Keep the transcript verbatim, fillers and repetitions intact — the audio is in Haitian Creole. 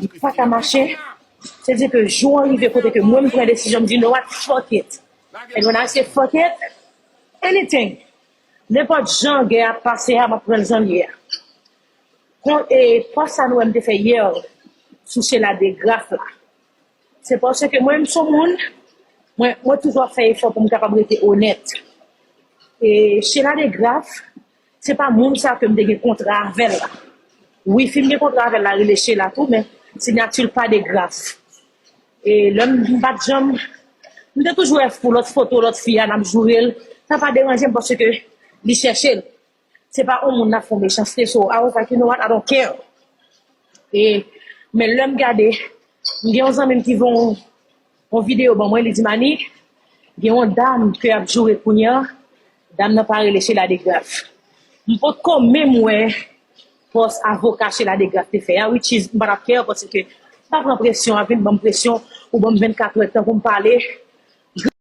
Li pa ka mache. Se di ke jou an rive kote ke mwen m pran desizyon, m di, "No what, fuck it." And when I say fuck it, anything. Nenpòt jan gè a pase a, m ap pran l jan l ye a. Kon, e, pòs sa nou wè m te fè yè sou Sheila DeGraff la. Se paske mwen, m se yon moun, mwen, mwen toujou ap fè efò pou m kapab rete onèt. E Sheila DeGraff, se pa moun sa ke m te gen kontra avè l la. Wi, fi m gen kontra avè l la rele Sheila tou, men siyati l pa DeGraff. E lè m m pa t janm, m te toujou wè pou lòt foto, lòt fi a, n ap joure l. Sa pa deranje m paske li chèche l. Se pa yon moun n ap fè yon mechanste. So, I was like, "You know what? I don't care." E, men lè m gade, m gen yon zanmi m ki voye yon, yon videyo ban mwen, li di, "Mani, gen yon dam ke y ap joure kounye a, dam nan pa rele Sheila DeGraff." M potko menm wè pòs avoka Sheila DeGraff te fè a, which is, m pa t ap care, paske pa pran presyon, ap vin ban m presyon, ou ban m vennkat è tan pou m pale.